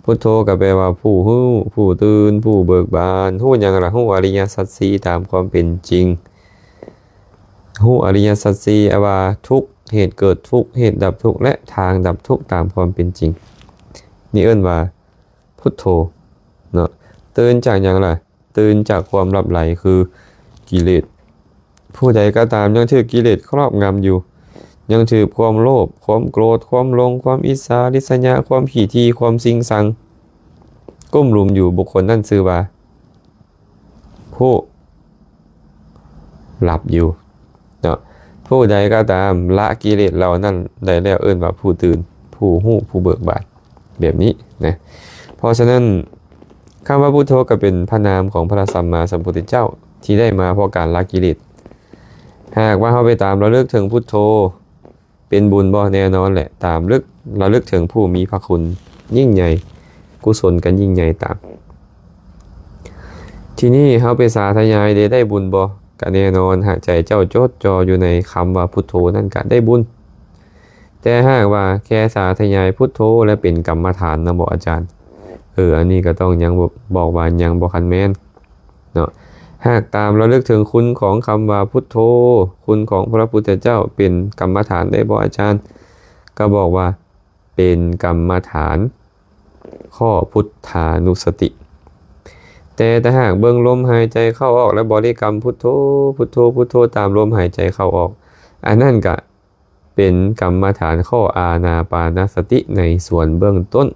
ພຸດໂທກໍແປວ່າຜູ້ຮູ້, ຜູ້ຕື່ນ, ຜູ້ເບີກບານ. ຮູ້ຫຍັງລະ? ຮູ້ອະລິຍະສັດສີ່ຕາມຄວາມເປັນຈິງ. ຮູ້ອະລິຍະສັດສີ່ ອະວ່າທຸກ, ເຫດເກີດທຸກ, ເຫດດັບທຸກ ແລະ ທາງດັບທຸກຕາມຄວາມເປັນຈິງ. ນີ້ເອີ້ນວ່າພຸດໂທເນາະ. ຕື່ນຈາກຫຍັງລະ? ຕື່ນຈາກຄວາມຫຼັບໄຫຼຄືກິເລດ. ຜູ້ໃດກໍຕາມຍັງຖືກກິເລດຄອບງຳຢູ່, ຍັງຖືກຄວາມໂລບ, ຄວາມໂກດ, ຄວາມຫຼົງ, ຄວາມອິດສາລິດສະຍາ, ຄວາມຂີ້ຖີ່, ຄວາມຊິງຊັງກຸ້ມລຸມຢູ່, ບຸກຄົນນັ້ນຊື່ວ່າຜູ້ຫຼັບຢູ່ເນາະ. ຜູ້ໃດກໍຕາມລະກິເລດເຫຼົ່ານັ້ນໄດ້ແລ້ວ ເອີ້ນວ່າຜູ້ຕື່ນ, ຜູ້ຮູ້, ຜູ້ເບີກບານ ແບບນີ້ນະ. ເພາະສະນັ້ນ ຄຳວ່າພຸດໂທກໍເປັນພະນາມຂອງພະສຳມາສຳພຸດທະເຈົ້າ ທີ່ໄດ້ມາເພາະການລະກິເລດ. ຫາກວ່າເຮົາໄປຕາມລະລຶກເຖິງພຸດໂທ ເປັນບຸນບໍ່? ແນ່ນອນແຫຼະ, ຕາມລະລຶກ, ລະລຶກເຖິງຜູ້ມີພະຄຸນຍິ່ງໃຫຍ່, ກຸສົນກໍຍິ່ງໃຫຍ່ຕາມ. ທີນີ້ເຮົາໄປສາທະຍາຍເດ ໄດ້ບຸນບໍ່? ກໍແນ່ນອນ, ຫາກໃຈເຈົ້າຈົດຈ່ອຢູ່ໃນຄຳວ່າພຸດໂທນັ້ນກໍໄດ້ບຸນ. ແຕ່ຫາກວ່າແຄ່ສາທະຍາຍພຸດໂທ ແລະ ເປັນກຳມະຖານນະບໍອາຈານ? ເອີ ອັນນີ້ກໍຕ້ອງຍັງ ບ- ບອກວ່າຍັງບໍ່ຄັນແມ່ນເນາະ. ຫາກຕາມລະລຶກເຖິງຄຸນຂອງຄຳວ່າພຸດໂທ, ຄຸນຂອງພະພຸດທະເຈົ້າເປັນກຳມະຖານໄດ້ບໍ່ອາຈານ? ກໍບອກວ່າເປັນກຳມະຖານຂໍ້ພຸດທານຸສະຕິ. ແຕ່ຖ້າຫາກເບິ່ງລົມຫາຍໃຈເຂົ້າອອກ ແລະ ບໍລິກຳພຸດໂທ, ພຸດໂທ, ພຸດໂທ ຕາມລົມຫາຍໃຈເຂົ້າອອກ, ອັນນັ້ນກະ ເປັນກຳມະຖານຂໍ້ອານາປານະສະຕິໃນສ່ວນເບື້ອງຕົ້ນ